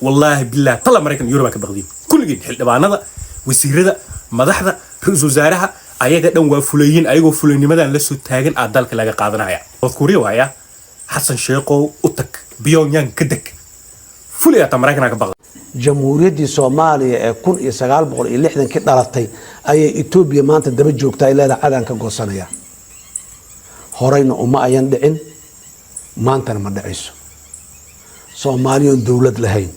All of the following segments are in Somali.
Wallaahi bilah tala, Maraykan, Yurubaa ka baqdiin kulligiin. Xildhibaanada, wasiirada, madaxda, ra-iisul wasaaraha, ayaga dhan waa fulayiin. Ayagoo fulaynimadan la soo taagan aa dalka laga qaadanaya. North Korea waaya. Xasan Sheekhow, u tag Pyongyang, ka deg. Fulay ataa, Maraykanaa ka baqda. Jamhuuriyaddii Soomaaliya ee 1960-kii dhalatay ayay Etoobiya maanta daba joogtaa, ay leedahay cadaan ka goosanaya. Horeyna uma ayan dhicin, maantana ma dhacayso. Soomaaliyoon dowlad lahayn,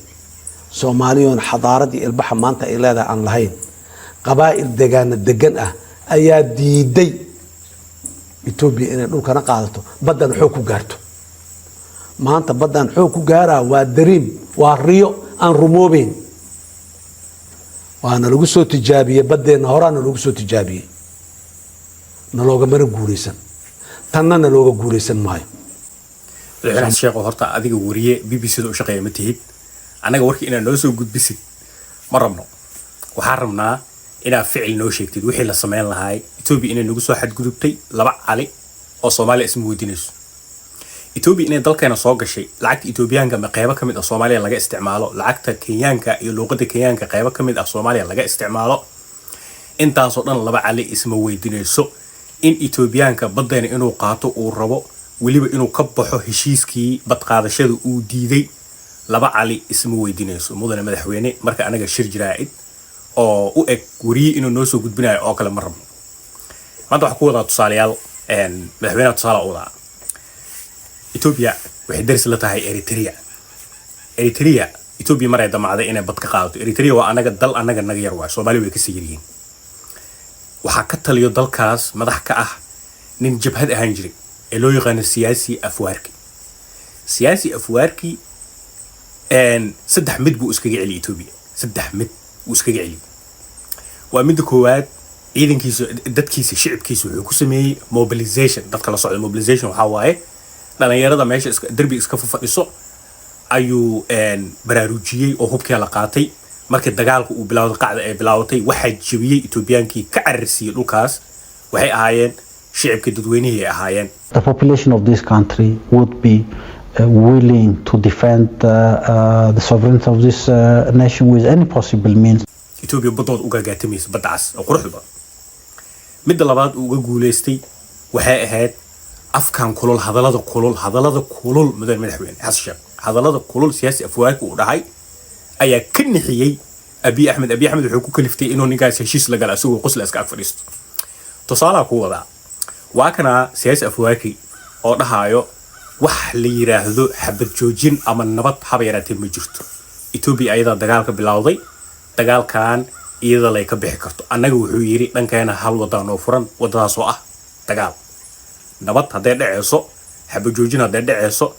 Soomaaliyoon xadaaradii ilbaxa maanta ay leedahay aan lahayn, qabaa'il degaana degan ah ayaa diiday Etoobiya inay dhulkana qaadato, baddana xoog ku gaarto. Maanta baddan xoog ku gaaraa waa dariim, waa riyo aan rumoobeyn. Waana lagu soo tijaabiyey baddeenna, horaana lagu soo tijaabiyey, naloogamana guuleysan, tanna nalooga guuleysan maayo. Madaxweyne Xasan Sheekhow, horta adiga wariye BBC da u shaqeeya ma tihid. Annaga warkii inaad noo soo gudbisid ma rabno. Waxaan rabnaa inaad ficil noo sheegtid wixii la sameyn lahaay. Etoobiya inay nagu soo xadgudubtay, laba cali oo Soomaaliya isma weydiinayso. Etoobiya inay dalkeena soo gashay, lacagta Etoobiyaanka ma qeybo ka mid ah Soomaaliya laga isticmaalo, lacagta Kenyaanka iyo luuqada Kenyaanka qeybo ka mid ah Soomaaliya laga isticmaalo, intaasoo dhan laba cali isma weydiinayso. In Etoobiyaanka baddeena inuu qaato uu rabo, weliba inuu ka baxo heshiiskii badqaadashada uu diiday, laba cali isma weydiinayso, mudane madaxweyne. Marka anaga shir jaraa'id oo u eg weriye inuu noo soo gudbinayo oo kale ma rabno. Maanta waxaa ku wadaa tusaalayaal. Madaxweynaha tusaale u wadaa. Etoobiya waxay daris la tahay Eritrea. Eritrea, Etoobiya maray damacday inay bad ka qaadato. Eritrea waa anaga dal anaga naga yar waay, Soomaaliya way kasii yaryihiin. Waxaa ka taliyo dalkaas madax ka ah nin jabhad ahaan jiray ee loo yaqaano Siyaasi Afwaarki. Siyaasi Afwaarki saddex mid buu iskaga celiyay Etoobiya. Saddex mid buu iskaga celiyay. Waa midda koowaad, ciidankiisa, dadkiisa, shicibkiisa wuxuu ku sameeyey mobilization. Dadka la socda, mobilization waxaa waaye dhalinyarada meesha iska derbi iska fadhiso ayuu baraarujiyey oo hubkii la qaatay. Markii dagaalka uu bilowday, qacda ay bilaabatay, waxaa jebiyey Etoobiyaankii ka cararsiiyey dhulkaas waxay ahaayeen shicibkii, dadweynihii ay ahaayeen. The population of this country would be willing to defend the sovereignty of this nation with any possible means. Etoobiya baddooda u gaagaatamaysa, badda Cas oo quruxda badan. Midda labaad uu uga guuleystay waxay ahayd afkan kulul, hadallada kulul, hadallada kulul. Mudane madaxweyne Xasan Sheekh, hadallada kulul Siyaasi Afwaaki uu dhahay ayaa ka nixiyey Abiy Axmed. Abiy Axmed wuxuu ku kaliftay inuu ninkaas heshiis la gala, isagoo qosla iska ag fadhiisto. Tusaalaha ku wadaa waa kana Siyaasi Afwaaki oo dhahaayo wax la yiraahdo xabad joojin ama nabad haba yaraatee ma jirto. Etoobiya ayadaa dagaalka bilowday, dagaalkan iyada lay ka bixi karto. Annaga, wuxuu yidhi, dhankeena hal wadaa noo furan, waddadaas oo ah dagaal. Nabad hadday dhaceyso, xabad joojin hadday dhaceyso,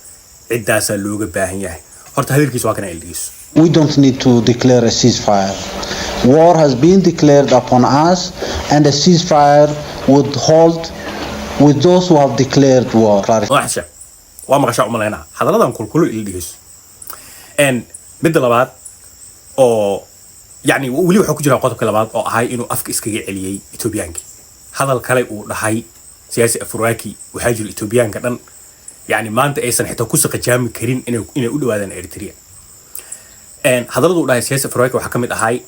ciddaasaa looga baahan yahay. Horta hadalkiisa waa kana, ildhigiisu. We don't need to declare a ceasefire. War has been declared upon us, and a ceasefire would hold with those who have declared war. Madax Sheekh, waa maqashaa umalaynaa hadalladan kulkulo, ila dhegeyso. Midda labaad oo yacni weli waxaa ku jira qodobka labaad oo ahay inuu afka iskaga celiyey Etoobiyaankii. Hadal kale uu dhahay Siyaasi Afraaki waxaa jira Etoobiyaanka dhan yacni maanta aysan xitaa ku saqajaami karin inay u dhawaadaan Eritrea. Hadalladu uu dhahay Siyaasi Afraaki waxaa ka mid ahay: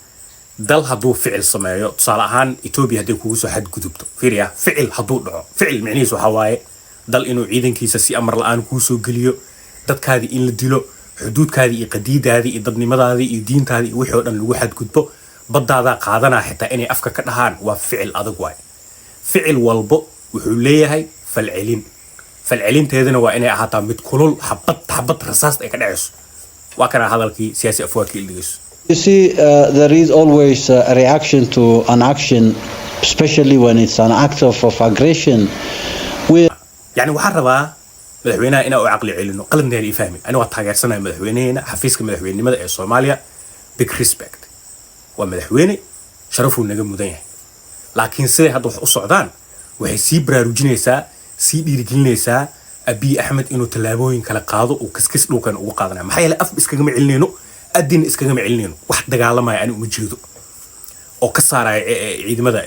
dal hadduu ficil sameeyo, tusaale ahaan Etoobiya hadday kugu soo xadgudubto, fiiriya, ficil hadduu dhaco, ficil micnihiis waxaa waaye dal inuu ciidankiisa si amar la-aan kuu soo geliyo, dadkaadii in la dilo, xuduudkaadii iyo qadiidaadii iyo dadnimadaadii iyo diintaadii iyo wixii oo dhan lagu xadgudbo, baddaadaa qaadanaa, xitaa inay afka ka dhahaan waa ficil adag waay. Ficil walbo wuxuu leeyahay falcelin, falcelinteedana waa inay ahaataa mid kulul, xabad xabad rasaasta ay ka dhacayso. Waa kana hadalkii Siyaasi Afwaaki, ildhegeyso. You see, there is always a reaction to an action, especially when it's an act of aggression. We Yani waxaan rabaa madaxweynaha inaa u caqli celino. Qaladneer ii fahmi, ani waa taageersanaya madaxweynaheena, xafiiska madaxweynenimada ee Soomaaliya, big respect. Waa madaxweyne, sharafuu naga mudan yahay. Laakiin siday hadda wax u socdaan waxay sii baraarujinaysaa, sii dhiirigelinaysaa Abiy Axmed inuu tallaabooyin kale qaado, uu kiskis dhulkan ugu qaadanaya. Maxaa yeelay af iskagama celinayno, adina iskagama celinayno. Wax dagaalamaya ani uma jeedo oo ka saaraya ciidamada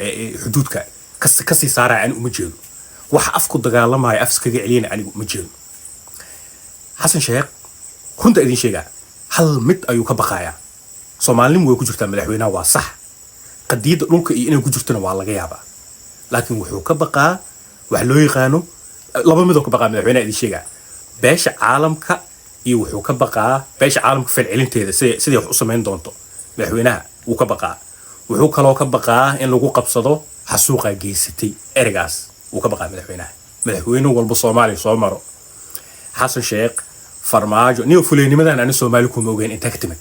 xuduudka kasii saaraya, ani uma jeedo. Wax afku dagaalamaya, af iskaga celiyana, anigu uma jeedo. Xasan Sheekh, runta idin sheegaa, Hal mid ayuu ka baqayaa. Soomaalinimu way ku jirtaa madaxweynaha, waa sax. Qadiyadda dhulka iyo inay ku jirtona waa laga yaabaa, laakiin wuxuu ka baqaa wax loo yaqaano laba midoo ka baqaa madaxweynaha idin sheegaa: beesha caalamka iyo wuxuu ka baqaa beesha caalamka falcelinteeda, siday wax u samayn doonto. Madaxweynaha wuu ka baqaa. Wuxuu kaloo ka baqaa in lagu qabsado xasuuqaa geysatay. Ereygaas wuu ka baqaa madaxweynaha. Madaxweyne walba Soomaaliya soo maro, Xasan Sheekh, Farmaajo, niyo fuleynimadan ani Soomaali kuma ogeyn. Intaa ka timid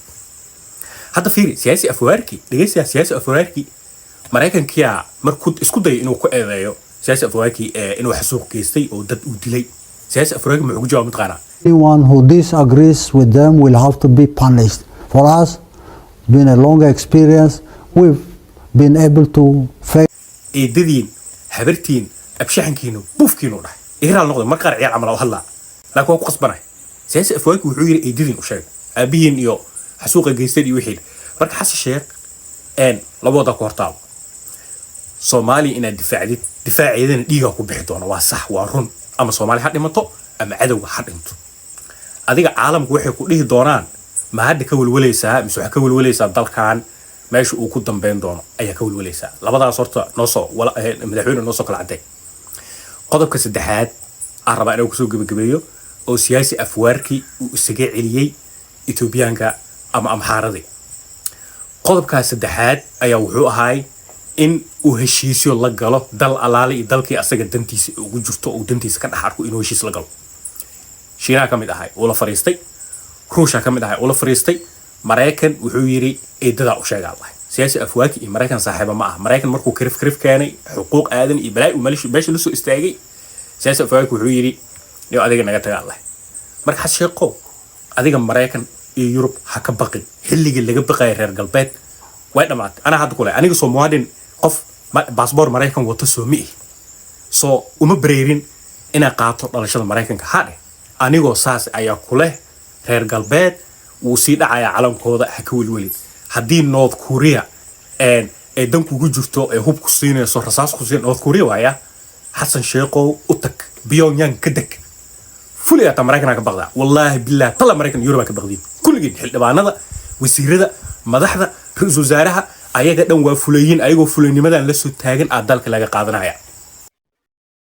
hadda fiiri Siyaasi Afwaarki, dhegeysiya. Siyaasi Afwaarki Maraykankiyaa markuu isku dayay inuu ku eedeeyo Siyaasi Afwaarki inuu xasuuq geystay oo dad uu dilay, Siyaasi Afwaarki muxuu ku jawaab mataqaanaa? Anyone who disagrees with them will have to be punished. For us, been a long experience, we've been able to face Eedadiin, habartiin, abshaxankiinu, buufkiinu dhahay. Igraal noqday mar qaar ciyaar camal u hadlaa, laakiin waa ku qasbanay. Siyaasi Afwaarki wuxuu yidhi eedadiin u sheeg, aabihiin iyo xasuuqa geysteen iyo wixii. Marka Xasan Sheekh laba wadaa ku hortaalo. Soomaaliya inaad difaacdid, difaaceedana dhiigaa ku bixi doono, waa sax, waa run. Ama Soomaali ha dhimato ama cadowga ha dhinto. Adiga caalamku waxay ku dhihi doonaan ma hadda ka welwalaysaa, mise waxaa ka welwalaysaa dalkan meesha uu ku dambeyn doono ayaa ka welwalaysaa? Labadaas horta noosoo madaxweyne noosoo kala cadday. Qodobka saddexaad aan rabaa inuu kusoo gebagabeeyo oo Siyaasi Afwaarki uu isaga celiyey Etoobiyaanka ama Amxaaradii, qodobkaas saddexaad ayaa wuxuu ahaay in uu heshiisyo la galo dal alaale iyo dalkii asaga dantiisa ugu jirto, uu dantiisa ka dhex arko inuu heshiis la galo. Shiinaha ka mid ahay uu la fariistay, Ruusha ka mid ahay uu la fariistay, Maraykan wuxuu yidhi eedadaa u sheegaa lahay. Siyaasi Afwaaki iyo Maraykan saaxiiba ma ah. Maraykan markuu karif karif keenay, xuquuq aadan iyo balaa uu meesha la soo istaagay, Siyaasi Afwaaki wuxuu yidhi niyo adiga naga tagaa lahay. Marka Xas Sheeqow, adiga Maraykan iyo Yurub ha ka baqin. Xilligii laga baqaya reer galbeed way dhammaatay. Anaa hadda kule, aniga soo muwaadin, qof baasboor Maraykan wato soo ma ihi? Soo uma bareerin inaa qaato dhalashada Maraykanka ha dheh. Anigoo saas ayaa kuleh, reer galbeed wuu sii dhacayaa calankooda, ha ka welwelin. Haddii North Korea ee dan kugu jirto, ee hub ku siinayso, rasaas ku siin, North Korea waaya. Xasan Sheekow, u tag Pyongyang, ka deg. Fulay ataa Maraykanaa ka baqdaa? Wallaahi billahi tala, Maraykan, Yurubaa ka baqdiin kulligiin. Xildhibaanada, wasiirada, madaxda, ra-iisul wasaaraha, ayaga dhan waa fulayiin. Ayagoo fulaynimadan la soo taagan aa dalka laga qaadanaya.